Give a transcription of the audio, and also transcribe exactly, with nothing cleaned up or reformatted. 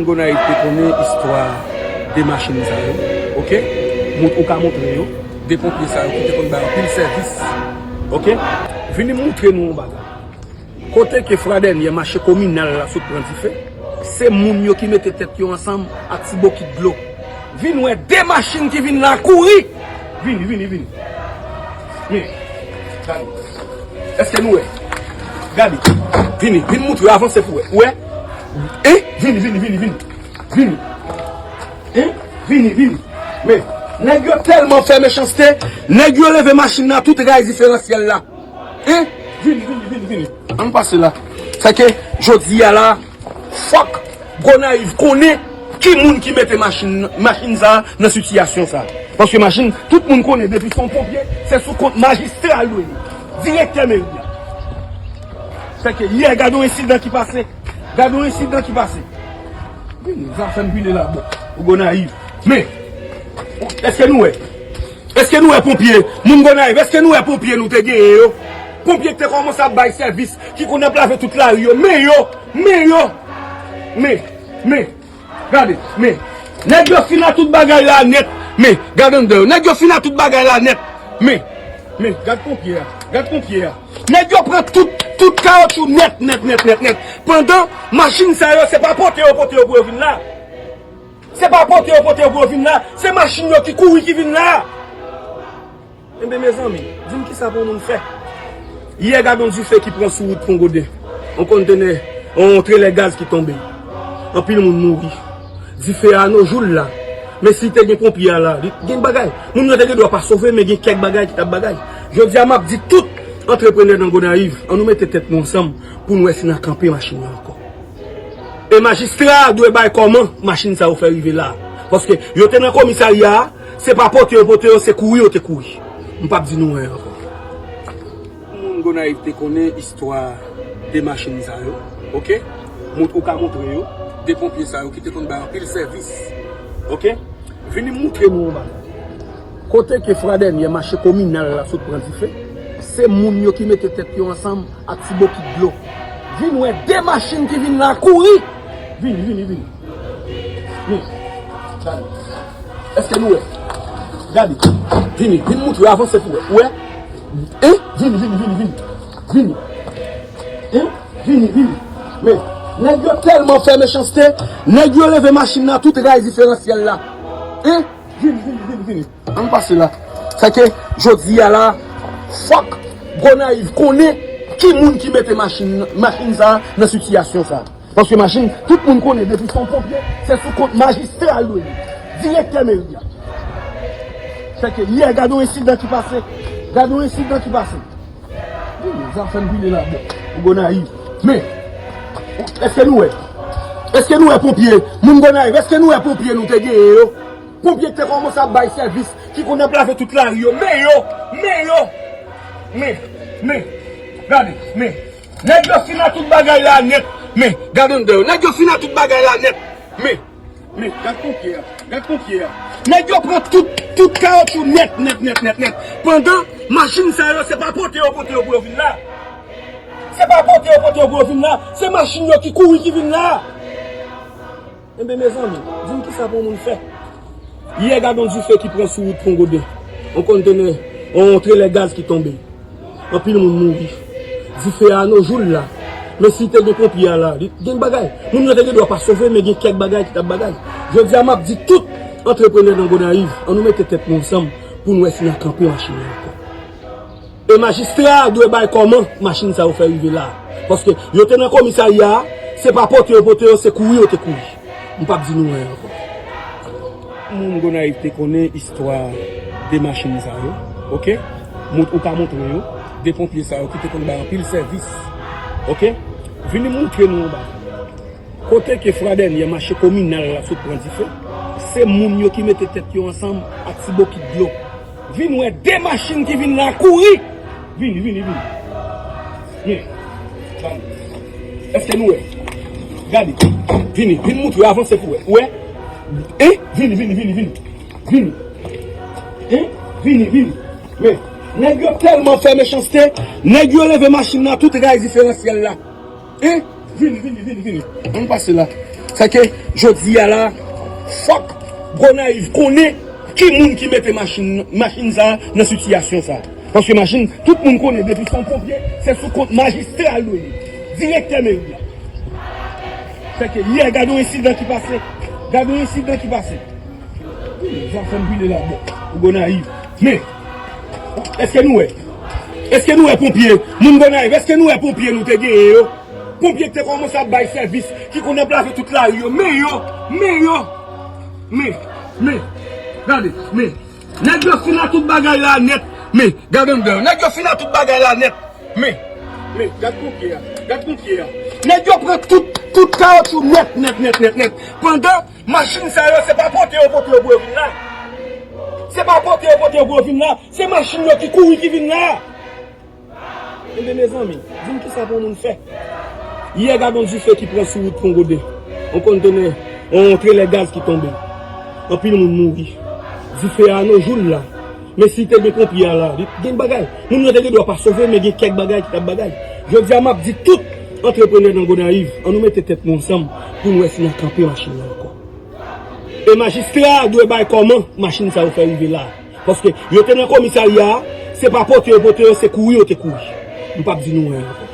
Gonayiv te konnen istwa de machin sa yo, oke? Moun, ou ka montre yo, de ponpye sa yo ki te konn bay anpil sèvis, oke? Vini m montre nou yon bagay. Kote ke fwa dènyè mache kominal la sot pran dife, se moun yo ki mete tèt yo ansanm ak ti bokit dlo. Vin wè de machin ki vin la kouri. Vini, vini, vini. Men, gade. Èske nou wè? Gade. Vini, vin moutre, avanse pou wè. Ou wè? Hein? Vini, vini, vini, vini. Vini. Hein? Vini, vini. Men, nèg yo tèlman fè mechanste, nèg yo leve machin nan tout ray diferansyèl la. Hein? Vini, vini, vini, vini. Ann pase la. Sa ke jodi a la, fòk Gonayiv konnen ki moun ki mete machin, machin sa nan sitiyasyon sa. Paske machin, tout moun konnen depi se yon ponpye, se sou kont majistra l dwe ye. Direktè meri a. Sa ke yè, gade yon ensidan ki pase. Gade yon ensidan ki pase. Vini, zafè m vini la, bon. Ou Gonayiv. Men, èske nou wè? Èske nou wè ponpye? Moun Gonayiv, èske nou wè ponpye nou te genyen yo? Ponpye ki te kòmanse ap bay sèvis, ki konn ap lave tout lari yo. Men yo, men yo. Men, men, gade, men. Nèg yo fin a tout bagay la nèt. Men, gade anndan yo. Nèg yo fin a tout bagay la nèt. Men, men, gad ponpye a. Gad ponpye a. Nèg yo pran tout, tout kawotchou nèt, nèt, nèt, nèt, nèt. Pandan machin sa yo, se pa pote yo, pote yo pou yo vin la. Se pa pote yo, pote yo pou yo vin la. Se machin yo ki kouri ki vin la. Enben, mezanmi, di m kisa pou moun fè. Yè, gad yon dife ki pran sou wout Pon Goden. Yon kontenè, yon trelè gaz ki tonbe. Anpil moun mouri. Dife a, no jou l la. Men si te gen ponpye a la, li gen bagay. Moun yo te gen dwa pa sove, men gen kèk bagay ki t ap bagay. Jodi a, m ap di tout antreprenè nan Gonayiv, ann nou mete tèt nou ansanm pou n wè si n a kanpe machin yo ankò. E majistra a dwe bay kòman machin sa yo fè rive la. Paske yo te nan komisarya a, se pa pote yo pote yo, se kouri yo te kouri. M p ap di nou anyen ankò. Moun Gonayiv te konnen istwa de machin sa yo, oke? Moun, ou ka montre yo, de ponpye sa yo ki te konn bay anpil sèvis, oke? Vini m montre nou yon bagay. Kote ke fwa dènyè mache kominal la sot pran dife, se moun yo ki mete tèt yo ansanm ak ti bokit dlo. Vin wè de machin ki vin la kouri. Vini, vini, vini. Men, gade. Èske nou wè? Gade. Vini, vin moutre, avanse pou wè. Ou wè? Hein? Vini, vini, vini, vini. Vini. Hein? Vini, vini. Men, nèg yo tèlman fè mechanste, nèg yo leve machin nan tout ray diferansyèl la. Hein? Vini, vini, vini, vini. Ann pase la. Sa ke jodi a la, fòk Gonayiv konnen ki moun ki mete machin, machin sa nan sitiyasyon sa. Paske machin, tout moun konnen depi se yon ponpye, se sou kont majistra l dwe ye. Direktè meri a. Sa ke yè, gade yon ensidan ki pase. Gade yon ensidan ki pase. Vini, zafè m vini la, bon. Ou Gonayiv. Men, èske nou wè? Èske nou wè ponpye? Moun Gonayiv, èske nou wè ponpye nou te genyen yo? Ponpye ki te kòmanse ap bay sèvis, ki konn ap lave tout lari yo. Men yo, men yo. Men, men, gade, men. Nèg yo fin a tout bagay la nèt. Men, gade anndan yo. Nèg yo fin a tout bagay la nèt. Men, men, gad ponpye a. Gad ponpye a. Nèg yo pran tout, tout kawotchou nèt, nèt, nèt, nèt, nèt. Pandan machin sa yo, se pa pote yo, pote yo pou yo vin la. Se pa pote yo, pote yo pou yo vin la. Se machin yo ki kouri ki vin la. Enben, mezanmi, di m kisa pou moun fè. Yè, gad yon dife ki pran sou wout Pon Goden. Yon kontenè, yon trelè gaz ki tonbe. Anpil moun mouri. Dife a, no jou l la. Men si te gen ponpye a la, li gen bagay. Moun yo te gen dwa pa sove, men gen kèk bagay ki t ap bagay. Jodi a, m ap di tout antreprenè nan Gonayiv, ann nou mete tèt nou ansanm pou n wè si n a kanpe machin yo ankò. E majistra a dwe bay kòman machin sa yo fè rive la. Paske yo te nan komisarya a, se pa pote yo pote yo, se kouri yo te kouri. M p ap di nou anyen ankò. Moun Gonayiv te konnen istwa de machin sa yo, oke? Moun, ou ka montre yo, de ponpye sa yo ki te konn bay anpil sèvis, oke? Vini m montre nou yon bagay. Kote ke fwa dènyè mache kominal la sot pran dife, se moun yo ki mete tèt yo ansanm ak ti bokit dlo. Vin wè de machin ki vin la kouri. Vini, vini, vini. Men, gade. Èske nou wè? Gade. Vini, vin moutre, avanse pou wè. Ou wè? Hein? Vini, vini, vini, vini. Vini. Hein? Vini, vini. Men, nèg yo tèlman fè mechanste, nèg yo leve machin nan tout ray diferansyèl la. Hein? Vini, vini, vini, vini. Ann pase la. Sa ke jodi a la, fòk Gonayiv konnen ki moun ki mete machin, machin sa a nan sitiyasyon sa a. Paske machin, tout moun konnen depi se yon ponpye, se sou kont majistra l dwe ye. Direktè meri a. Sa ke yè, gade yon ensidan ki pase. Gade yon ensidan ki pase. Zafè m pile la bon. Pou Gonayiv. Men, èske nou wè? Èske nou wè ponpye? Moun Gonayiv, èske nou wè ponpye nou te genyen yo? Ponpye ki te kòmanse ap bay sèvis, ki konn ap lave tout lari yo. Men yo, men yo, men, men, gade, men. Nèg yo fin a tout bagay la nèt. Men, gade anndan yo. Nèg yo fin a tout bagay la nèt. Men, men, gad ponpye a, gad ponpye a. Nèg yo pran tout, tout kawotchou nèt, nèt, nèt, nèt, nèt. Pandan machin sa yo, se pa pote yo, pote yo pou yo vin la. Se pa pote yo, pote yo pou yo vin la. Se machin yo ki kouri ki vin la. Enben, mezanmi, di m kisa pou moun fè. Yè, gade yon dife ki pran sou wout Pon Gode. Yon kontenè, yon trelè gaz ki tonbe. Anpil moun mouri. Dife a nan jou l la. Men si te gen ponpye a la, li t gen bagay. Moun yo te gen dwa pa sove, men gen kèk bagay ki t ap bagay. Jodi a, m ap di tout antreprenè nan Gonayiv, ann nou mete tèt nou ansanm pou n wè si n a kanpe machin nan ankò. E majistra a dwe bay kòman machin sa yo fè rive la. Paske yo te nan komisarya a, se pa pote yo pote yo, se kouri yo te kouri. M p ap di nou anyen ankò.